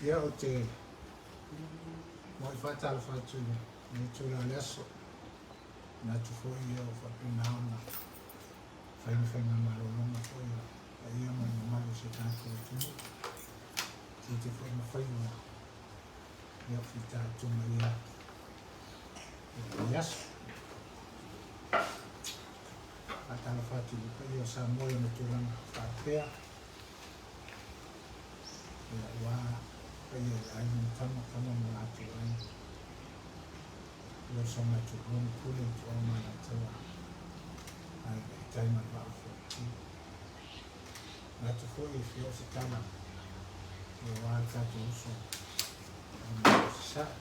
Ia, ou te muai faatalofa atu i lenei itula o le aso. Manatu foi ia ua faapena ona fai ni faiga malologa foi a paia ma le mamalu o si o tatou atunuu. Tiute foi ma faiva ia o fitaituga i lenei aso. Faatalofa atu i le paia o Samoa i ona tulaga faapea. Ia, aua paia i aiga ma tama, tama ma latou aiga. Le usoga a Tumua ma Pule, Ituau ma Alataua, Aiga i Tai ma le Vaa o Fonoti. Manatu foi e fia oo se tala aua le tatou uso i le Malo o Sasae,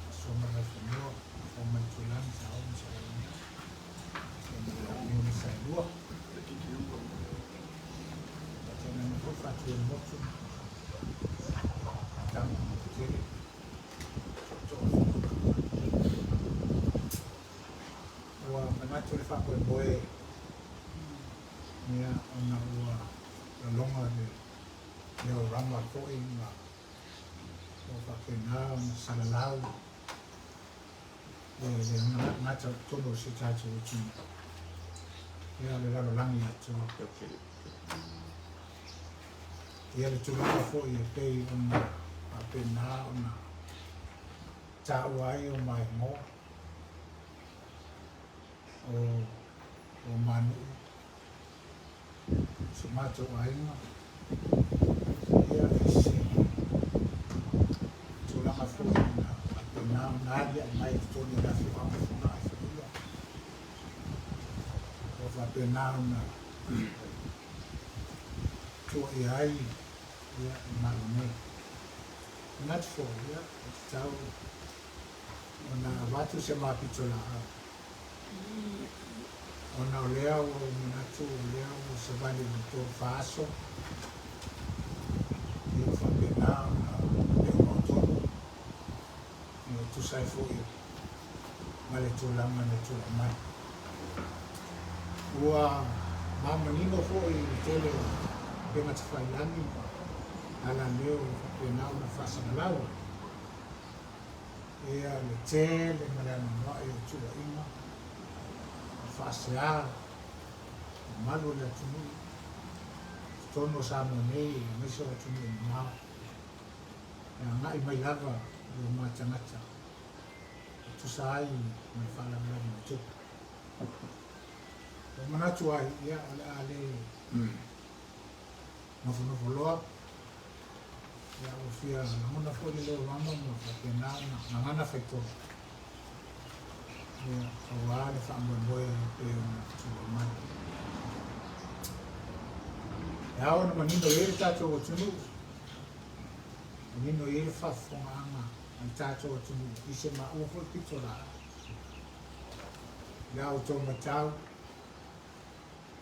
Aso ma le Vaifanua, Fofo ma Itulagi, Saole ma Saleaaumua, ia ma le Launiu na Saelua. Faatainaina foi Faatuiolemotu ma Tama ma Tele, Tootoo o le Faleaoga. Ua manatu le faamoemoe ia ona ua laloga le leo rama foi ma ua faapena ona salalau le gata i totonu o si o tatou atunuu, ia o le lalolagi atoa. Ia le tulaga foi e pei ona faapena ona taua ai o maigoa o o ma nuu, si o matou aiga, ia i se tulaga foi na faapena ona aliae mai i totonu o le afioaga o Fogaa i Faleula, ua faapena ona tuuaia ai ia le Malo nei. Manatu foi, ia, e tatau ona avatu se ma pitolaau Ona o lea ua ou manatu o lea ua savali i le 3 aso, ia ua faapena ona peu mautonu, ia e tusa ai foi ma le tulaga na tulai mai. Ua mamanino foi i le tele o upega tafailagi ma alaleo ua faapena ona faasalalau ai, Ia le tele ma le anoanoai o tuuaiga ma faasea mamalu o le atunuu i totonu o Samoa nei aemaise o atunuu mamao e agai mai lava i o ma tagata e tusa ai ma le faalavelave na tupu. Ua manatu ai, ia o le a le nofonofo loa Ia, ua fia lagona foi le leo rama ma faapena ona gagana faitonu, ia, aua le faamoemoe e pei ona tulai mai. E ao ona manino i ai le tatou atunuu, manino i ai le faafofogaaga a le tatou atunuu i se maua foi pitolaau. I la outou matau,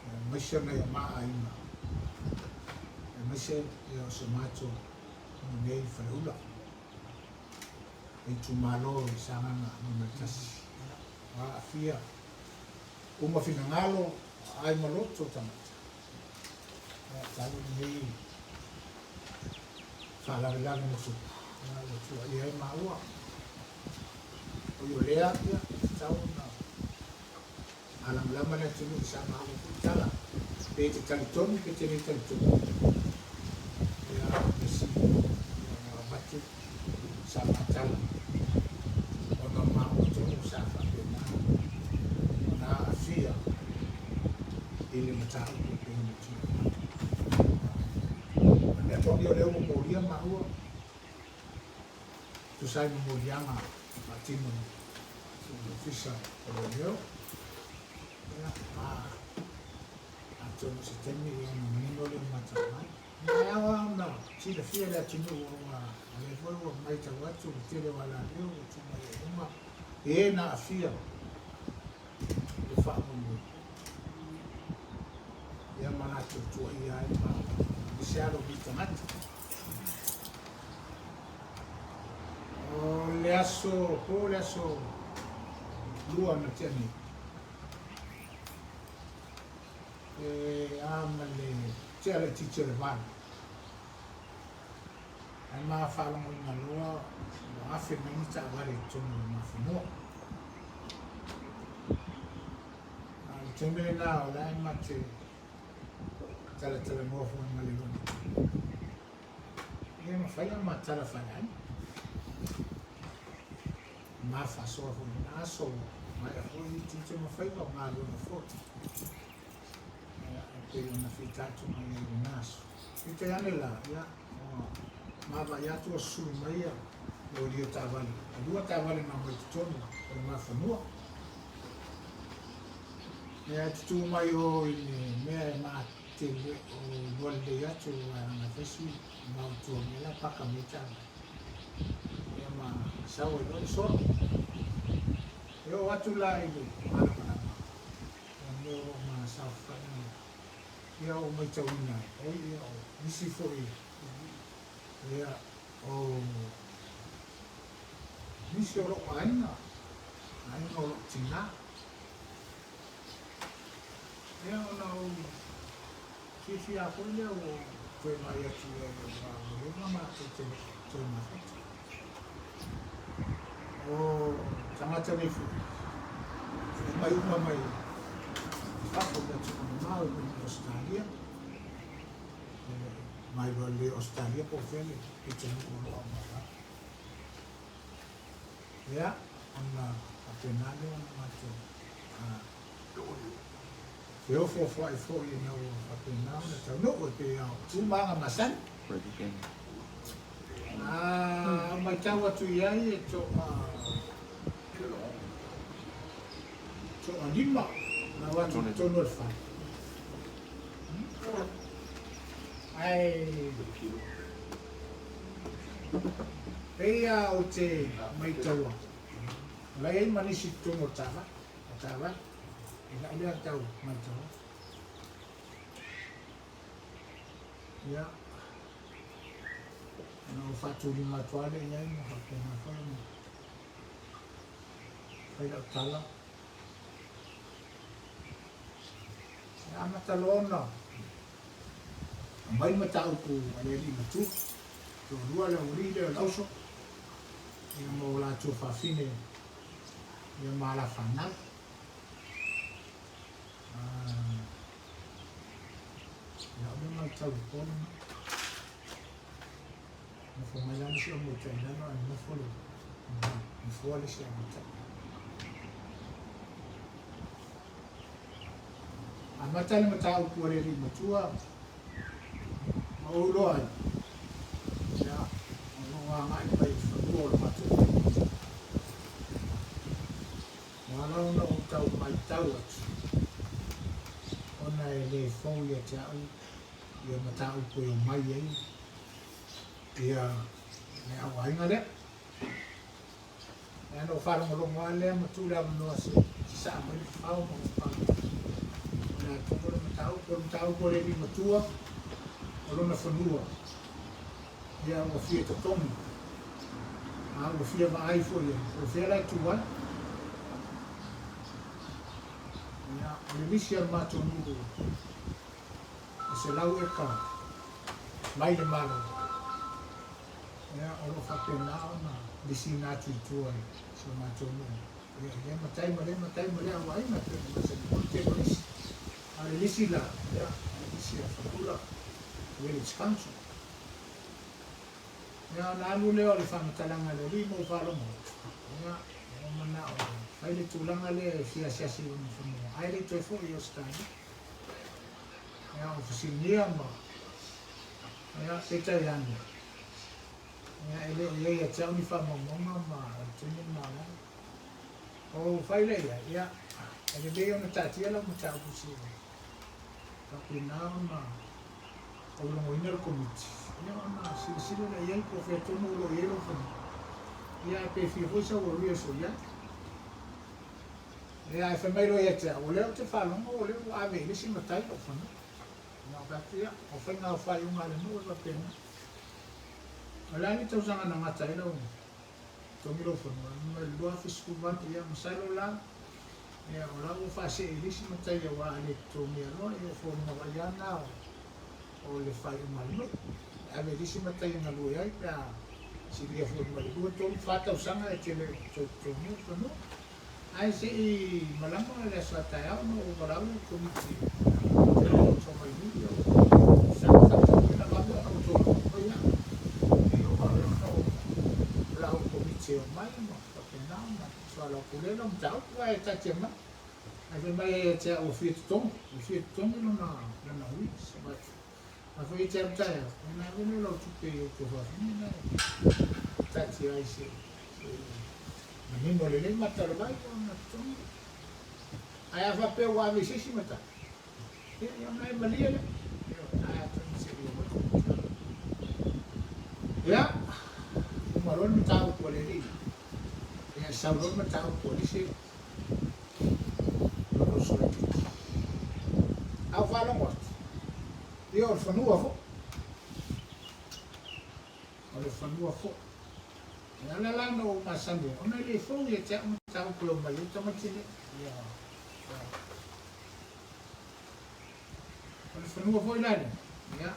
aemaise nai o ma aiga, aemaise ia o se matou nuu nei i Faleula, le itumalo i Sagaga 1. Ua aafia uma finagalo, aai ma loto tagata, ia talu lenei faalavelave na tupu, ia ua tuuaia ai maua. Oi o lea, ia, e tatau ona Malamalama le atunuu i sa maua foi tala, pe te talitonu pe te le talitonu. Ia, mea sili, ia, ua avatu sa ma tala, ona o maua tonu sa faapena ona aafia i le mataupu e pei ona tulai mai. O le mea moni o lea ua molia maua, tusa ai ma moliaga na faatino e le Ofisa o Leoleo. Ia, a, atonu o se taimi ia ona manino lea o matau mai. E ao lava ona silafia e le atunuu aua o lea foi ua matau atu le tele o alaleo ua tuu mai ai i luga i e na aafia i le faamoemoe. Ia ma latou tuuaia ai ma aemaise lava lou tagata. O le aso, po o le aso lua na tea nei, e a ma le tea laitiiti o le 8. Ae ma faalogoina loa ua afe mai ni taavale i totonu o le mafanua. A o le taimi lena o la e ma te talatalanoa foi ma le loomatua. E le mafai ona ma tala faaleaiga. Ma faasoa foi i lena aso, ua maea foi tiute ma faiva o galuega foi. Ia, e pei ona fitaituga i ai i lena aso. Peitai ane la, ia, ua maavaai atu ua susulu mai ia loli o taavale, e lua taavale na omai i totonu o le mafanua. Ia, e tutū mai o i le mea e ma te le o iloa lelei atu aua leaga e fai si mau i tua o le mea la e paka mai ai taavale. Ia ma sau ai loa le solo. E oo atu la i le malamalama, ia mea o lo o ma saofafai mai ia ua matauina ai, oi ia o nisi foi ia o nisi o lou aiga, aiga o lou tina. Ia ona ou fiafia foi lea ua ou toe vaai atu i ai aua ua leva matou te le i toe mafuta. O tagata nei foi, e omai uma mai fafo i atunuu mamao, e omai mai Ausetalia, mai loa le Ausetalia po o fea le pitonuu o lo o aumai ai. Ia, ona faapena lea ona matou feofoofoai foi ina ua faapena ona taunuu e pei o tu ma aga masani. A ou matau atu i ai e toa toalima na o atu i totonu o le fale. Ae pei lava ou te maitaua, o la e i ai ma nisi i totonu o le taavale, o taavale, i lau lea tau matau atu. Ia, ona ou faatulima atu lava lea i ai ma faapena foi ona fai lau tala. E amata loa ona aumai le mataupu a le alii matua, toalua le aualii lea o le auso, ia ma o latou fafine ia ma ala fanau. I lau lea matau i po lena. Nofo mai la le isi aumatai i lalo ae nofo le nofoa le isi aumatai. Amata le mataupu a le alii matua ma ou iloa ai, ia, o lo o agai mai i le fanua o le matou nuu. Ua ala ona ou tau matau atu, ona e le fou ia te au ia mataupu e omai ai ia le au aiga lea. Ia na ou faalogologo lava lea ma tuu le avanoa se i sasaa mai le fafao ma ou faalogologo. O le a tonu le mataupu, o le mataupu a le alii matua, o lona fanua, ia ua fia totogi, a ua fia vaai foi i ai, po o fea la e tu ai. Ia, o le lisi a le matou nuu e 100 eka mai le Malo, ia, o lo o faapena ona lisiina atu i tua i si o matou nuu. Ia, i lea matai ma lea matai ma lea auaiga e pei ona masani foi le tele o lisi. A o le lisi la, ia, o le lisi a Fakula Village Council. Ia, ona alu lea o le faamatalaga a le alii ma ou faalogo atu, ia, ua manao e fai le tulaga lea e fia asiasi i lona fanua, ae le i toe foi i Ausetalia. Ia, ua fesiligia ma, ia, peitai ane, ia, e le o i ai ia te au ni faamaumauga ma o le taimi lena o la e. Ou fai lea i ai, ia, e lelei ona taatia lau mataupu se i faapena ona ou logoina le Komiti, ia ona silasila lea i ai po o fea tonu o lo o i ai lou fanua. Ia ae pe fia foi sau arrears o i ai. Ia ae fai mai loa ia te au, o lea ou te faalogo o lea ua ave i le isi matai lou fanua. Ia ou fai atu, ia, o faiga o faaiuga a le nuu e faapena. O le a le tausaga na gata ai lau totogi lou fanua? Fai mai, 2018, ia masalo la, ia o la ua faasee i le isi matai aua a le totogia loa, ia o foliga vaaia lena o le faaiuga a le nuu. E ave i le isi matai e galue ai pe a silia foi ma le 2, 3, 4 tausaga e te le o toe totogia le fanua. Ae se i malama le aso a taeao ona ou valaau lea i le Komiti e tau mai nuu ia ou sau sau sau ina vave ona ou toe mai au. Ia ua vave ona ou valaau i le Komiti e omai ma faapena ona soalaupule lau mataupu ae taatia mai. Ae fai mai ia te au ua fia totogi, ua fia totogi lona lana lease. A foi e te alu taeao, ona ave lea o lau tupe i ou tuafafine na e taatia ai se manino lelei mata o le vai ona totogi lea. Ae a faapea ua ave i se isi matai, ia ona e malie lea. Ioe, ae atonu se i omai koe. Ia, uma loa le mataupu a le alii, ia sau loa le mataupu a le isi lona uso laitiiti. A ou faalogo atu, ia o le fanua foi. O le fanua foi. E ala la ona ou masani ai, ona e le fou ia te au mataupu e omai ai tamaiti nei. Ia, ia. O le fanua foi la lea, ia,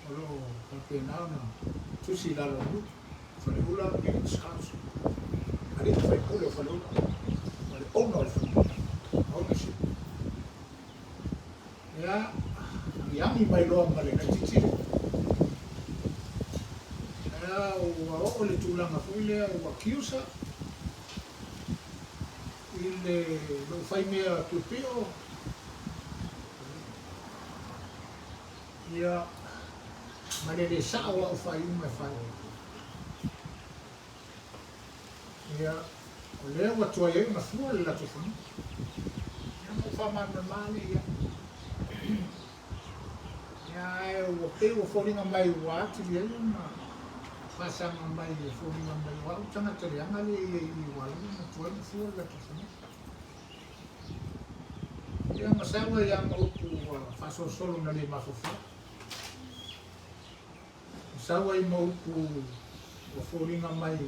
o lo o faapena ona tusi i lalo o le nuu, Faleula Village Council, alii faipule o Faleula, ma le owner o le fanua, ownership. Ia, agiagi mai loa ma le laitiiti lea. Ia, ua oo i le tulaga foi lea ua accuse i le lou faimea piopio, ia, ma le le sao o au faaiuga e fai. Ia, o lea ua tuai ai ona fua le latou fanua. Ia, ona ou faamalamalama lea i ai. Ia, ae ua pei ua foliga mai ua atili ai ona faasaga mai e foliga mai o au le tagata leaga lea e i ai i i ua ala ai ona tuai ona fua le latou fanua. Ia, ma sau ai lava ma upu ua faasolosolo na le mafaufau. Ma sau ai ma upu ua foliga mai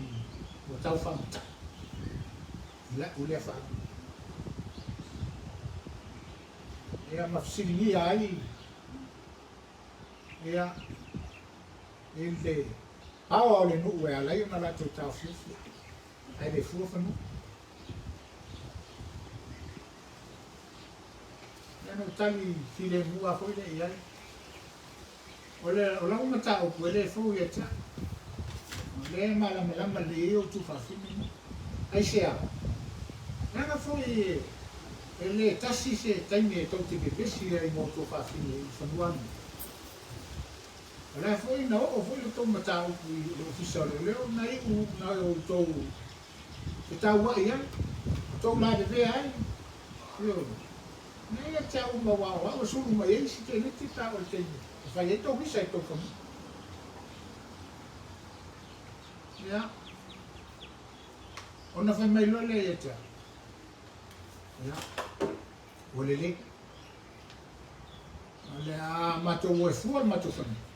ua tau faamatau i la'u lea faalogo. Ia ma fesiligia ai ia i le paoa o le nuu e ala ai ona latou taofiofi ae le fua fanua. Ia na ou tali filemu lava foi lea i ai. O le, o lau mataupu e le fou ia te au. O lea e malamalama lelei ai outou faafine nei. Aisea? Leaga foi e le tasi se taimi e tou te vevesi ai ma outou faafine i fanua nei. O le a foi na oo foi le tou mataupu i le Ofisa o Leoleo na iu na outou fetauai ai, outou lavevea ai, ioe. Nei ia te au ma aua o au e sulu mai ai isi teneti pe a oo i le taimi e fai ai tou visa i tou fanua. Ia, ona fai mai loa lea ia te au, ia, ua lelei. O le a matou o e fua le matou fanua.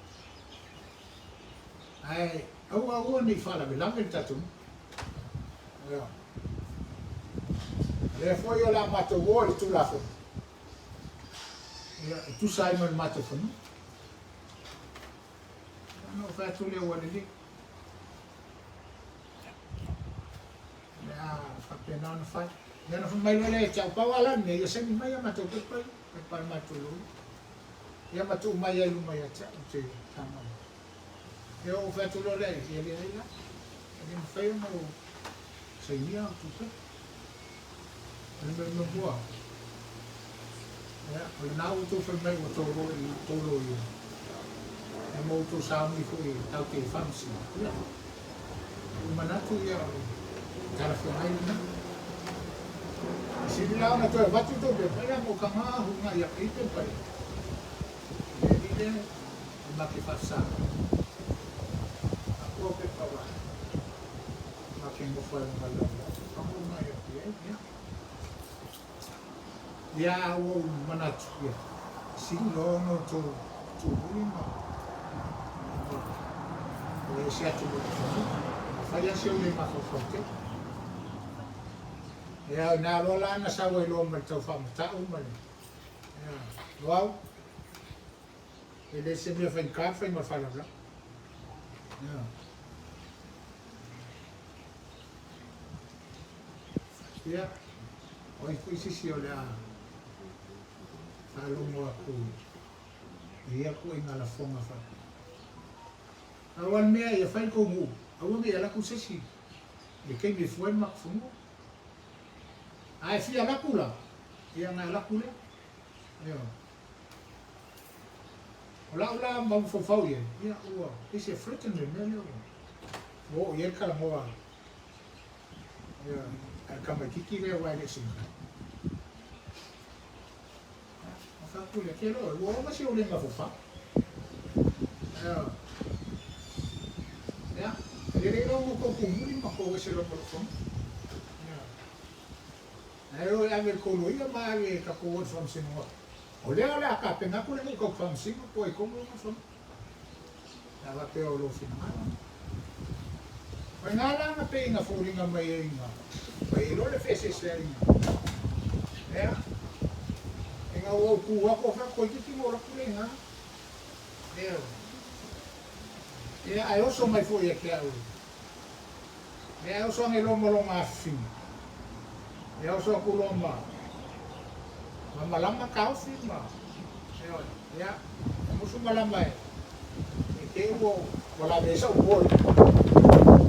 Ae aua aua ne i faalavelave le tatou nuu. Ia. O lea foi o le a matou o i le Tulafono, ia, e tusa ai ma le matou fanua. Ona ou fai atu lea ua lelei. O le a faapena ona fai. Ia ona fai mai loa lea ia te au, pau lava la le mea, ia saini mai a matou pepa ia, pepa a le matou loia. Ia ma tuu mai ai i luma ia te au te taga. Ia ou fai atu loa lea, ia leai la, e le mafai ona ou sainia au tupe. O le mea muamua, ia, o lena ua outou fai mai ua outou outou loia, ia ma outou sauni foi tatou te faamasino, ia, ua manatu ia o le talafeagai lena. E sili la ona toe avatu tou pepa, ia ma ou taga huna'i ake i pepa ia. I le alii lea e ma te faasa. Apu au pepa wa ma te nofo ai luga laulau. Pago mai atu i ai, ia. Ia a ua ou manatu, ia, sili loa ona outou tuumuli ma o ese atu ma le fanua. Afai lava se ou le mafaufau tele. Ia, o ina loa la na sau ai loa ma le tau faamata'u ma le, ia, Loau. E le se mea faigata le faiga o le faalavelave. Ioe. Ia, o ai foi se isi o le a faalogo atu i ia ituaiga lafoga faapea? Pau lava le mea ia fai le tou nuu, aua ne i alu atu se isi i le taimi e fua ai le matou fanua. A e fia alu atu la, ia ona e alu atu lea. Ioe. O lau la mafaufau i ai, ia ua pei se threaten le mea lea ua oo i ai le talanoa a le tamaitiiti lea aua e le o se mea. Ona fai atu lea, te loa, ua ova si ou le mafaufau. Ia, e lelei loa ma tou tumuli ma tou ese loa ma lou fanua. Ae o e ave i le tou loia ma ave e tatou o i le faamasinoga. O lea o le a tapena atu le nuu tau faamasino po o ai tonu lona fanua. Pe a faapea o lou finagalo. O i ina la na pei na foliga mai ai na fai ai loa le feeseeseaiga. Ea, ina ua ou tu atu ou fai atu, toeitiiti na ou alu atu lea i ina. Ioe. Ia, ae oso mai foi ia te au. Ia, ae oso ane loa ma lona afifina. Ia, oso atu loa ma, ma malama taofi ma, ioe, ia, e musu malama e, i te i ua, ua lave ai sa'u moa i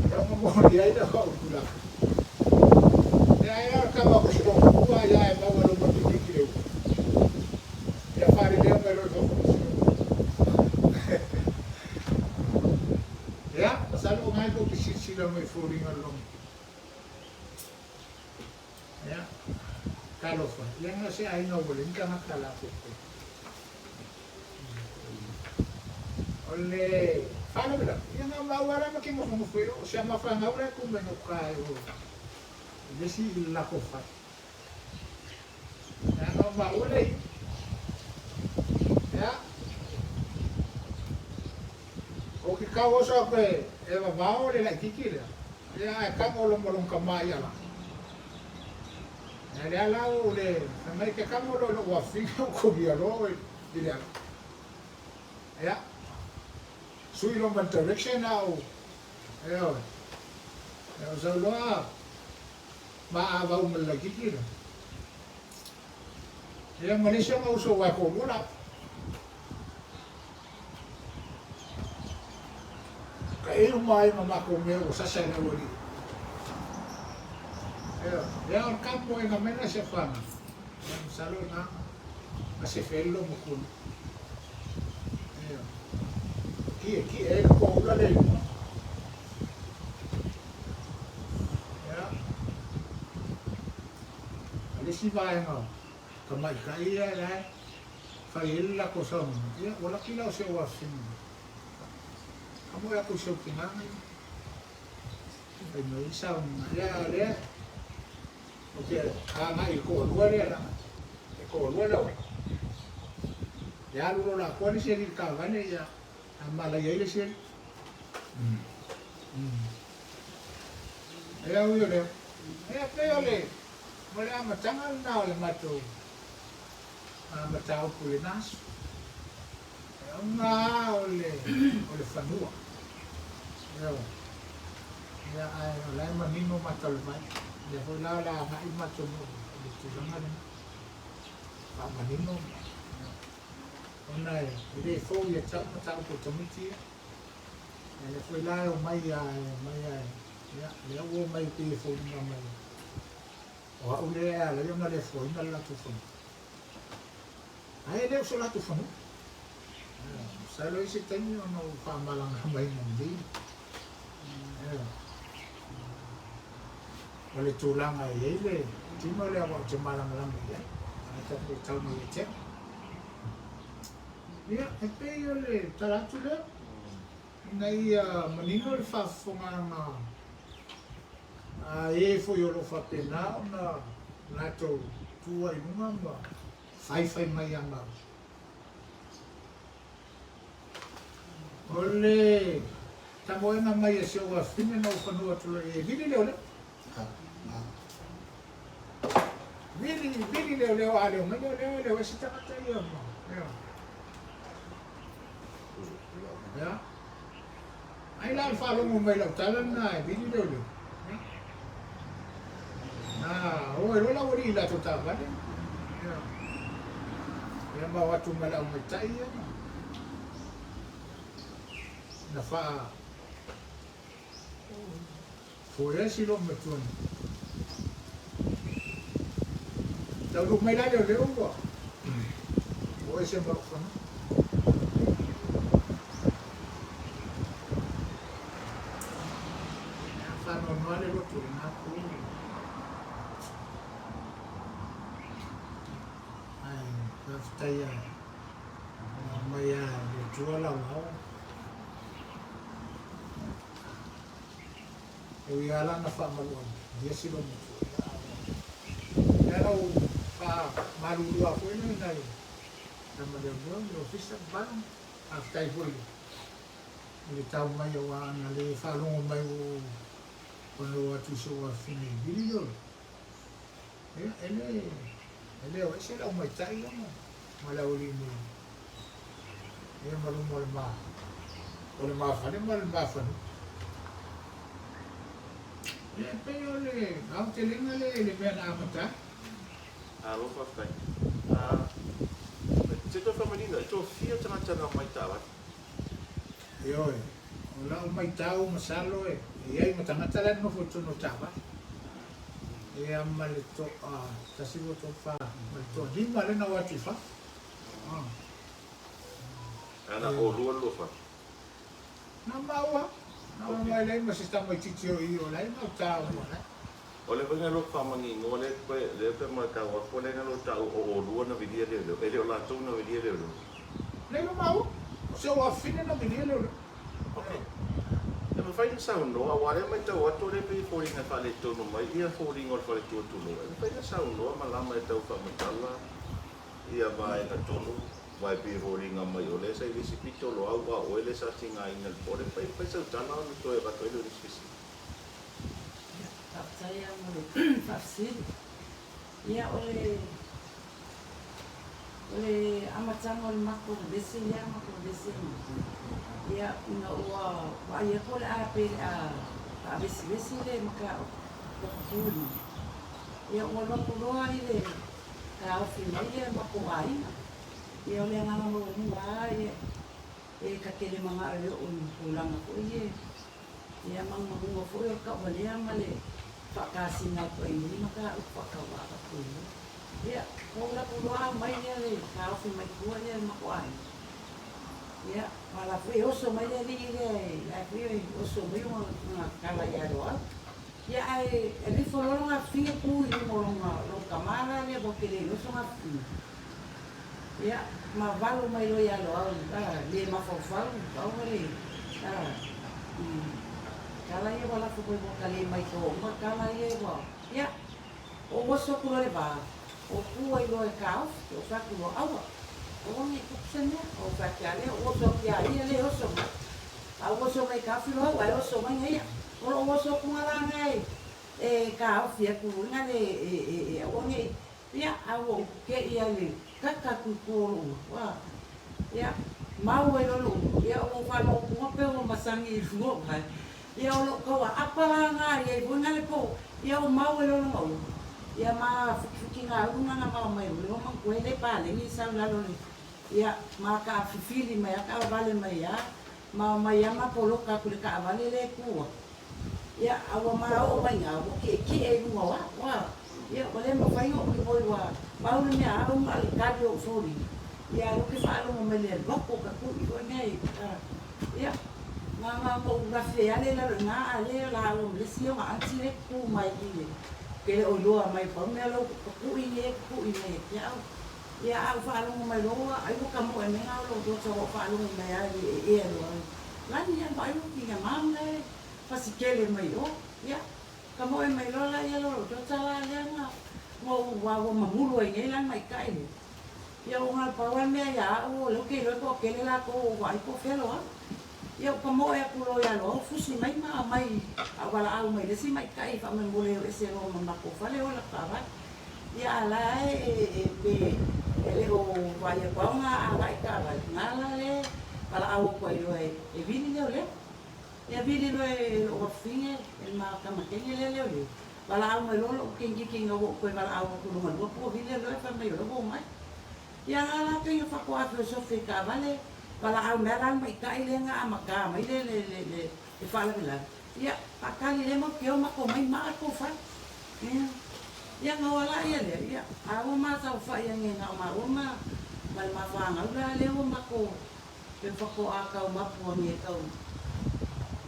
ia ona moli ai lea o a'u tulaga. Ia, ae o le tama o se loomatua ia e maua e lou mapipi i le ua. Ia faalelea mai loa i fafo ma si ou. Ia, masalo o na e tou te silasila mai i foliga o le logo. Ia, talofa, ia na o se aiga ua leai ni tagata latou te. O le faalavelave, ia na o maua la ma te nofonofo i o, o si ama fanau la e tu mai gauta i o i le isi i le latou fale. Ia na o maua le ia. Ia, Ou te tau oso atu e vavao le laitiiti lea, ia ae tago loa ma lona tama i ala. Ia lea la ua ou le fai mai, e te tago loa i lou afafine ou kolia loa oe i le ala. Ia, sui loa ma le direction a ou, ioe. Ia ou sau loa maavau ma le laitiiti lea. Ia ma le isi ona uso aua e toalua laua. Ka e uma ai ma matou mea ua sasa e le aualii. Ioe. Ia o le tapuaiga mai lena si au fanau. Ia masalo o lena na sefe ai le loomatua nei. Ioe. Tietie ai le toaula lea i luga. Ia. A le isi vaega tamaitai ia la e fai ai le latou saunoaga, ia ua laki la o si ou afafine. Ka moe atu i si ou tina nei. Fai mai ai saunoaga. Ia a o lea ou te agai i le toalua lea leaga e toalua le auala. Ia alu loa la atoa le isi alii i le taavale ia a malaia ai le isi alii. Ia ui o lea, ia pei o le o le amataga lena o le matou mataupu i lena aso. E auga lava o le o le fanua. Ioe. Ia ae o la e manino mata o le vai. O lea foi la o le a agai le matou nuu i le tulaga lena. Faamanino ona e le fou ia te au mataupu a tamaiti ia. Ia lea foi la e omai lava e omai lava e, ia lea ua omai pei e foliga mai o au lea e ala ai ona le foaina le latou fanua. Ae le o so latou fanua. Masalo e i ai se taimi ona ou faamalamalamaina lelei. O le tulaga e i ai le tino lea aua ou te malamalama i ai. Ae tatou tau mai ia te au. Ia, e pei o le tala atu lea, ina ia manino le faafofogaaga a e foi o lo o faapena ona latou tu ai i luga ma faifai mai ia matou. O le tamoega mai a si ou afafine na ou fanua atu loa i ai, vili leoleo. Vili, vili leoleo, a leo mai leoleo, e leo ai se tagata ia ma, ioe. Ia. Ai la o le faalogo mai i lau tala lena e vili leoleo. Ia. Na o ai loa le aualii i latou taavale. Ia. Ia ma o atu ma le aumaitai ia na, na faa foea si loomatua nei. Taunuu mai la leoleo ua o ese ma lou fanua. Faanoanoa le loto i lena po. Ae faafetai lava na aumai lava e le Atua laolao. E ui lava la na faamalualusia si loomatua, ia a ua lea na ou faamalulu lava foi lea i nai tama leoleo i le ofisa ma faafetai foi i le tau mai aua ana le faalogo mai ua ou ono o atu i si ou afafine i vili leoleo, ia e le e le o ese le aumaitai ia ma le aualii nei ia ma luma o le ma o le ma fale ma le ma fanua. Ia e pei o le aotelega lea i le mea na amata ai. Malo faafetai. Se i toe faamanino, e toafia tagata na omai i taavale? Ioe, o lau maitau masalo e i ai ma tagata la e nonofo i totonu o taavale. Ia ma le toa tasi, lua, tolu, fa, ma le toalima lea na o atu i fafo. A na oulua le lua fale? Na maua, na omai leai ma se tamaitiiti o i o la e gauta o malae. O le uiga lou faamaniinoa lea lea pe matau atu lea na lou tau o oulua na vilia leoleo e le o latou na vilia leoleo. Nei lo maua, o se ou afafine na vilia leoleo. Ok. E mafai na saunoa aua lea matau atu lea pei e foliga e faaletonu mai ia foliga o le faletua tulou. E mafai na saunoa malama e tau faamatala ia vaega tonu Aua e pei e foliga mai o lea sa i le isi pito o Loau a o oe lea sa tigaina i le po, le mafai ona fai sau tala ona toe avatu ai lea o le isi fesili. Ia, faafetai lava mo le faafesili. Ia, o le, o le amataga o le matou vevesi lea, matou vevesi ai nei, ia, ina ua vaai atu o le a pei o le a faavesivesi le mataupu i ia ua alu atu loa i le taofi mai le matou aiga. Ia o le agaga maualuga lava ia e ta te le manao e oo i tulaga foi ia, ia magumaguga foi o le tauvalea ma le faatasina atu ai nei mataupu faatauvaa faapena. Ia ua ou latou loa aumai ia le taofi mai tua ia le matou aiga. Ia ma la foi e oso mai le alii lea e la foi e oso mai ona tala ia Loau. Ia ae alu ifo loa lona afifine tu i luga o lona lou tama la lea ua tele i oso afifine. Ia ma valo mai loa ia Loau a le mafaufau pau le a i tala ia ua lafo mai ua ka le maitau uma tala ia ua ia ou oso atu loa i le va ou tu ai loa e taofi ou fai atu loa aua aua nei tupu se mea ou fai atu ia lea ou oso atu ia ia le oso mai a ou oso mai e taofi loa au ae oso mai ia O lou oso atu la lena e taofi atu ina le e aua nei ia a ua ou te'i lava i le kaka atu i tua o lou a ia mau ai loa lou ia ua ou faalogo atu lava pei ua masani i luga o vae ia o lou tau aapa la lena i ai foi na le po ia ua mau ai loa lona ulu ia ma futifutiga ulu na na mao mai o lea ua manatua ai le paleni sau i lalo o le ia ma taafifili mai a taavale mai a Ma omai lava ma poloka atu i le taavale lea e tu ai. Ia, a ua ma oo mai ina, ua tietie i luga o au, a, ia, ua le mafai ona ou imoe ua pau le mea a au ma le tali o ou foliga, ia alu ke faalogo mai le alu atu o ka tui foi nei, a, ia, na na ona ou lafe ale i lalo i ina, a lea o la ua ma le isi ona aunty lea e tutu mai i le, ke le o iloa mai pau mea lou tui nei e tutui mai ia te au. Ia a ou faalogo mai loa ua ai ua kamoe mai na o lou daughter ua ou faalogo mai a i le eea loa ai lani ia vaai ua kina mam la e fasikele mai o ia kamoe mai loa la ia lou daughter la lea na ua ou ua ua mamulu ai nei la le maitai lea ia ua na pau a le mea ia au o lea ou te iloa toatele latou ua ou vaai po o fea loa ia ou kamoe atu loa ia loa fusi mai ma aumai a ou valaau mai le isi maitai faamolemole e o ese loa ma matou fale o la taavale. Ia a la e pe e le o vaai atu au na agai taavale, na la le Valaau atu ai loa e vili leoleo. Ia vili loa e lou afafine e le ma tama teine lea leoleo. Valaau mai loa lou teineiti ina ua ou toe valaau atu lona lua pua vili leoleo ae fai mai o la ua omai. Ia la la taimi faatoa feosofi i taavale, valaau mai la le maita'i lea na amata mai le le le le faalavelave, ia faatali lea matou te o matou omai maa le tou fale. Ia, ia na o lea lea, ia a ua ma saofai ane na o maua ma ma le ma fanau la lea ua matou pe faatoa tau mapu ane tau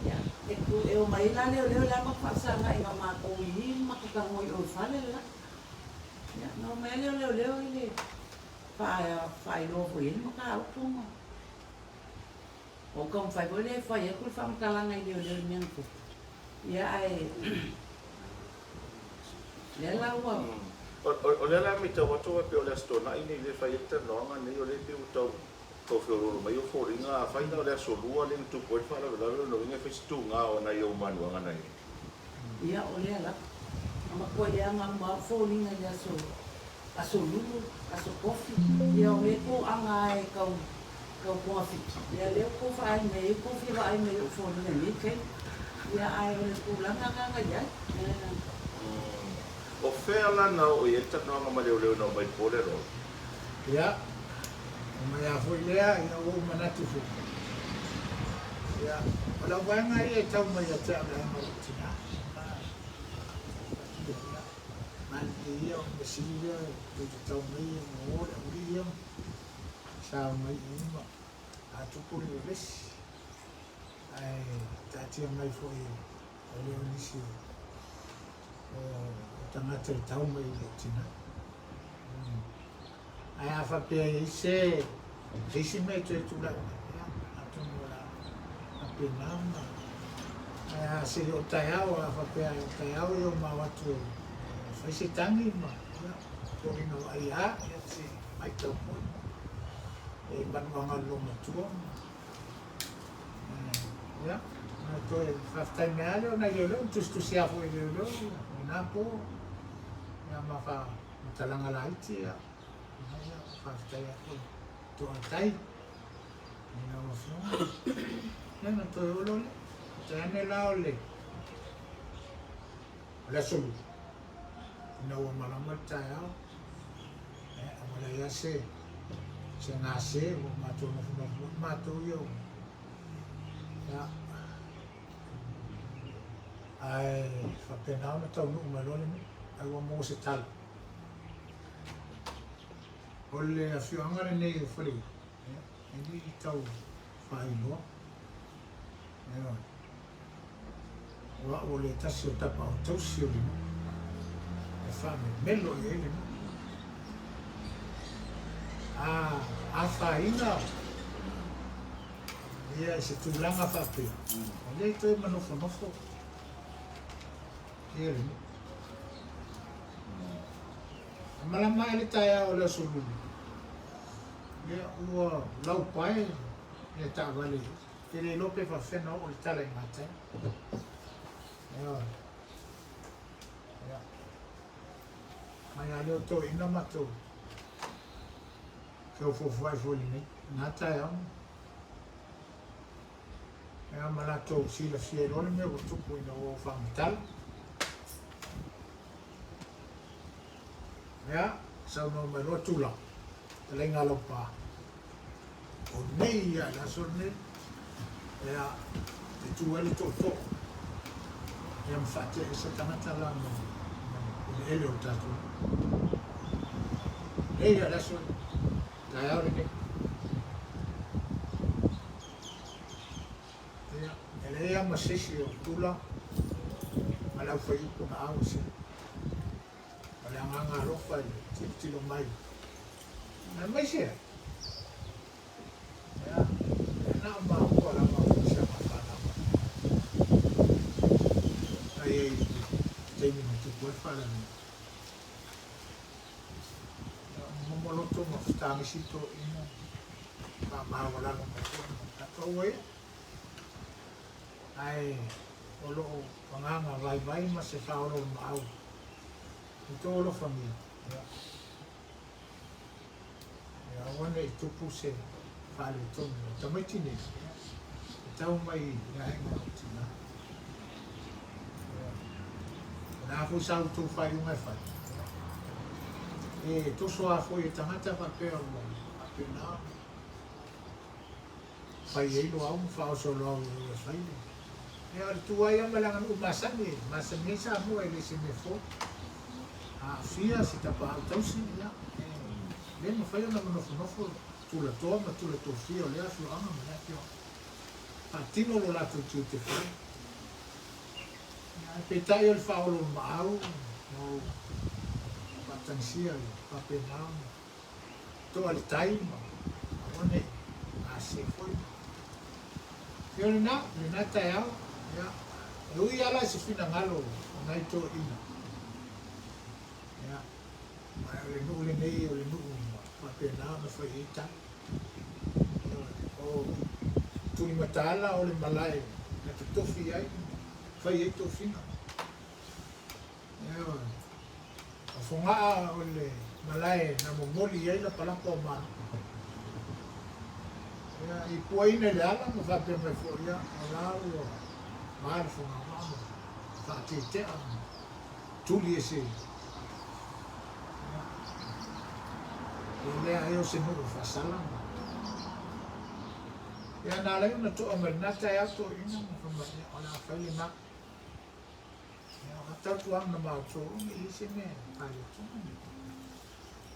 ia e tu e omai ai la leoleo lea matou faafesagai na o matou i i ma matou tago i o i le fale le la. Ia, na omai lava lea o leoleo i le faailoa foi i ai le mataupu ma ou taumafai foi lea e fai atu le faamatalaga i leoleo i le mea na tupu. Ia, ae lea la ua... O lea la e matau atu e pei o le Aso Toonai nei lea e fai ai le talanoaga nei, o lea e pei ua tau tau feoloolo mai ou foliga. Afai na o le Aso Lua lea na tupu ai le faalavelave, o lona uiga e fai si tuga o nai ou manuaga na i ai. Ia, o lea lava. Na matuai leaga uma lava ou foliga i le aso, aso Lulu, aso Kofi. Ia, o lea toaga lava e tau, tau togafiti. Ia, lea ua tou vaai mai ai, ua tou fia vaai mai i ou foliga i nei taimi. Ia, ae o le tulaga lena na i ai. O fea la na oo i ai le talanoaga ma leoleo ina ua mai po le lola? Ia, o mai lava foi lea, ina ua ou manatu foi, ia, o lau vaega ia e tau mai ia te au le aiga o lou tina. Ia, malilie ia, o le mea sili lea, tou te tau mai ma o le aualii ia, sa omai i i ma a tupu le vevesi, ae taatia mai foi e le o nisi o tagata e tau mai i lou tina. Ae a faapea e i ai se isi mea e toe tulai mai, ia, atonu o le a faapena ona. Ae a se i o taeao, a faapea o taeao ia ua mao atu e fai se tagi ma, ia, foliga vaaia a, ia, se i matau foi e manuaga o le loomatua ma, ia, na toe faafetai mai lava lea o nai leoleo, na tusitusi lava foi e leoleo lena po, ia ma faamatalaga laiti, ia, ia, faafetai atu i toatai i lau afioga. Ia, na toe oo loa lea. Faafetai ane la o le Aso Lua, ina ua malama le taeao, ia, ua leai lava se se gase, ua matou nofonofo foi matou ia, ia, ae faapena ona taunuu mai loa le nuu, ae ua maua se tala. O le afioaga lenei o Faleu, ia, e le i tau faailoa. Ioe. O au o le tasi o tapaau tausi o le nuu, e faamemelo i ai le nuu. A afaina ia i se tulaga faapea, e le toe manofonofo ia le nuu. E malama ae le taeao o le Aso Lulu, ia ua laupae le taavale Ou te le iloa pe faafefea ona oo le tala i gatai. Ioe. Ia. Mai lava lea o toeaiina matou feofoofoai foi i lenei na taeao. Ia ma latou silafia ai loa le mea ua tupu ina ua ou faamatala. Ia, saunoa mai loa Tula, fetalaiga a Laupa. O nei ia i le aso lenei, ia, e tu ai le tootoo, ia ma faatea ese tagata la mai eleele o le tatou nuu. Nei ia i le aso lenei, taeao lenei. Ia, e leai lava ma se isi o Tula ma le aufaiupu na auasia. O le agaga alofa i le tilotilo mai. Aemaise ai, ia, e na o maua lava o si ama fanau na i ai i le taimi na tupu ai le faalavelave. Ia, momoloto ma fetagisi toeaiina, faamaualalo mai foi ma tatou ia. Ae o loo agaga vaivai ma se faaoloolomaau i tou alofagia, ia, ia aua ne i tupu se faaletonu. O tamaiti nei, e tau mai i le aiga o tina. O le a foi sa outou faaiuga e fai, e toso lava foi e tagata faapea ua faapena ona fai ai Loau ma faaoso Loau i o e fai le. Ia o le tuai lava ma le aganuu masani e masani ai Samoa e le se mea fou. A aafia se tapaau tausi, ia e le mafai ona manofonofo tulatoa ma tulatofia o lea afioaga ma lea afioaga. Faatino lo latou tiute fai. Ae peitai o le faaoloolomaau na ou faatagisia ia faapena ona toa le tai ma aua ne i gase foi ma. Ia o lena, o lena taeao, ia, e ui lava la i se finagalo o nai toeaiina, ia, ae o le nuu lenei o le nuu ua faapena ona fai i ai tala. Ioe, o Tulimataala o le malae na totofi ai ma fai ai tofiga. Ioe, o Fogaa o le malae na momoli ai lapalapa o Malo. Ia, i puaina i le ala ma faapea mai foi, ia, o la ua ma le fogavaa ma faatetea ma tuli e se E lea ai o se nuu faasala ma Ia na alai ona toa mai lena taeao toeaiina ma fai mai, ia o le a fai lena. Ia o a tautuaga na matou ne i ai se mea e faaletonu.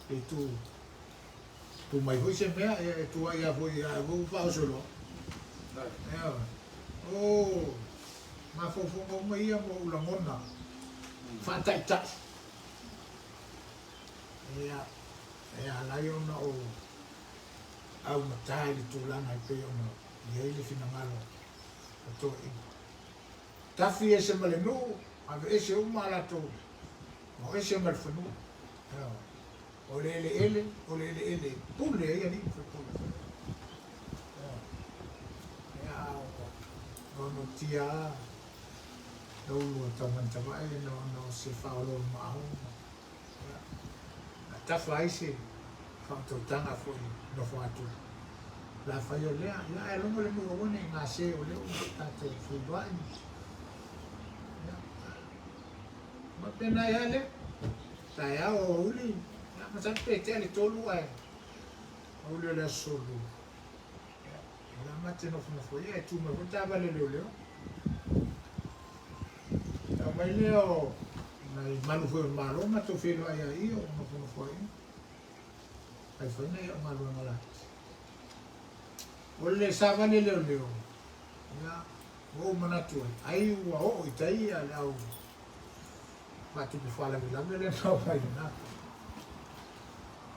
Pe tu tu mai foi se mea, ia e tuai lava foi ia ua faaoso loa. Ia, o mafaufauga uma ia ma ou lagona faataitai. Ia, e ala ai ona ou augata i le tulaga e pei ona i ai le finagalo o toeaiina. Tafi ese ma le nuu, aveese uma a latou, o ese ma le fanua. Ioe. O le eleele, o le eleele e pule ai alii ma faipule. Ioe. Ia, a ua noanoatia lava le ulu o Taumanitavae ona o se faaoloolomaau ma, ia, na tafa ai se faautautaga foi i nofo atu la fai o lea, ia, ae logo le nuu aua ne i gase o lea ua tatou feiloai. Ia, faapena ai lava lea. Taeao aoauli, ia, masalo pe tea le 3 ae aoauli o le aso Lua. Ia, o la ma te nofonofo ai, ae tu mai foi le taavale a leoleo. Tau mai lea o nai malu foi o le Malo matou feiloai ai i o nofonofo ai. Fai foi nai au galuega laiti. O le savali a leoleo, ia, ua ou manatu ai, ai ua oo i tai ia le au faatupu faalavelave lea na omai lena.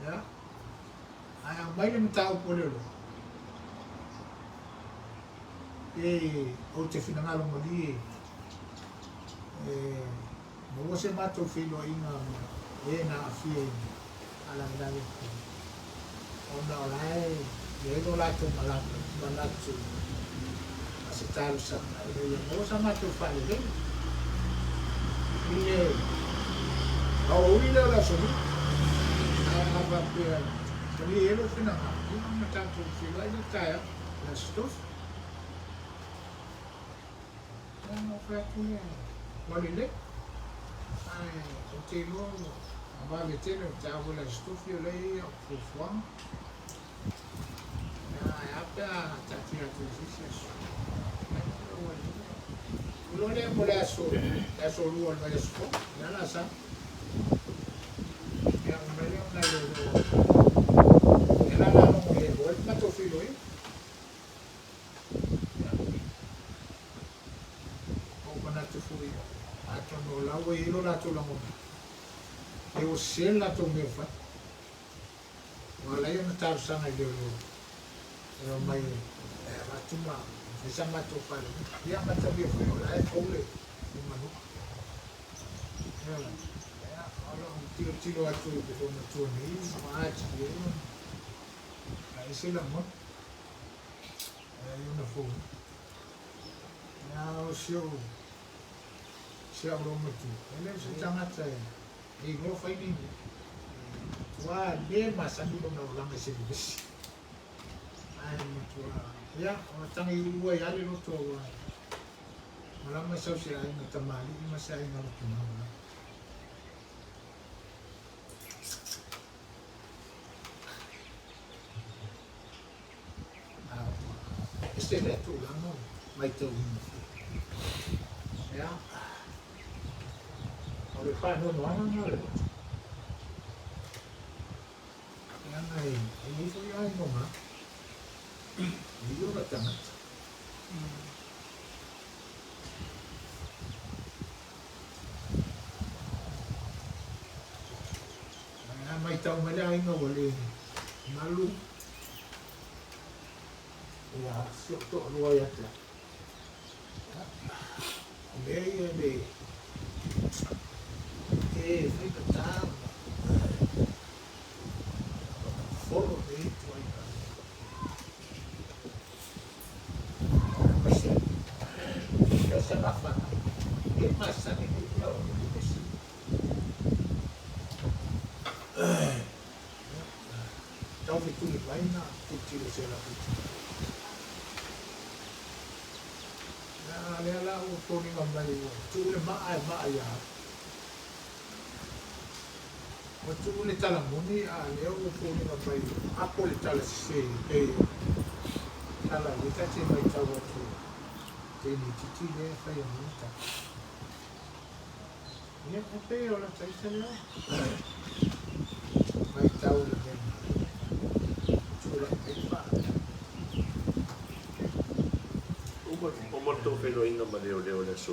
Ia, ae aumai le mataupu a leoleo, pe ou te finagalo malie e maua se matou feiloaiga ma e na aafia i faalavelave ona o la e i ai lo latou manatu ma se talosaga ina ia maua sa matou faalelei i le aoauli lea o le aso Lua. Ae a faapea malie ai lou finagalo, ia ona tatou feiloai lea taeao i le aso Tofi. Ia ona ou fai atu lea, ua lelei, ae ou te iloa ua vave tele o taeao foi i le aso Tofi o lea e i ai au fuafuaga. Ia, ae a pe a taatia atu i se isi aso. Ua lelei. Ou iloa lea mo le aso, le aso Lua o le vaiaso fou, lea o le a sau. Ia, ona mai lea o nai leoleo lea la o le a logo i ai foi le matou feiloaiga. Ua ou manatu foi, atonu o la ua i ai lo latou lagona, e ua sese le latou mea ua fai. Ua ala ai ona talosaga i leoleo e omai e avatu ma fai sa matou faalelei. Ia matamia foi o la e fou le manua. Ioe. Ia, o lou tilotilo atu i le olomatua nei, ua atili ai ona ese lagona. E ona fou. Ia, o si ou si au olomatua, e le o se tagata e iloa fai ni mea. Ua le masani lona olaga i se vevesi. Ae matua, ia, ua tagi ulu ai lava le loto aua e malama sau se aiga tamalii ma se aiga loto maualalo. A ua ese lea tulaga ua matauina foi. Ia, o le faanoanoaga lena o le loto. Leaga e i ai foi aiga o matou, e i ai ona tagata. Ae a matau mai le aiga ua le malu, ia si ou toalua ia te au. O mea ia e le e faigata ona folo nei ituaiga aemaise ai o se gafa e masani nei mea o le vesi. Tau fetuli mai na tilotilo i se latou. A lea la ua foliga mai ua tuu le maa e maa ia au. Ua tuu le tala moni a lea ua foliga mai ua apo le tala sese pei o tala lea ta te maitau atu i teine itiiti lea e faia mai le tala. Ia, e pei o lata ita lea maitau i le mea na tulai mai le faalavelave. Uma le tou feiloaiga ma leoleo i le aso.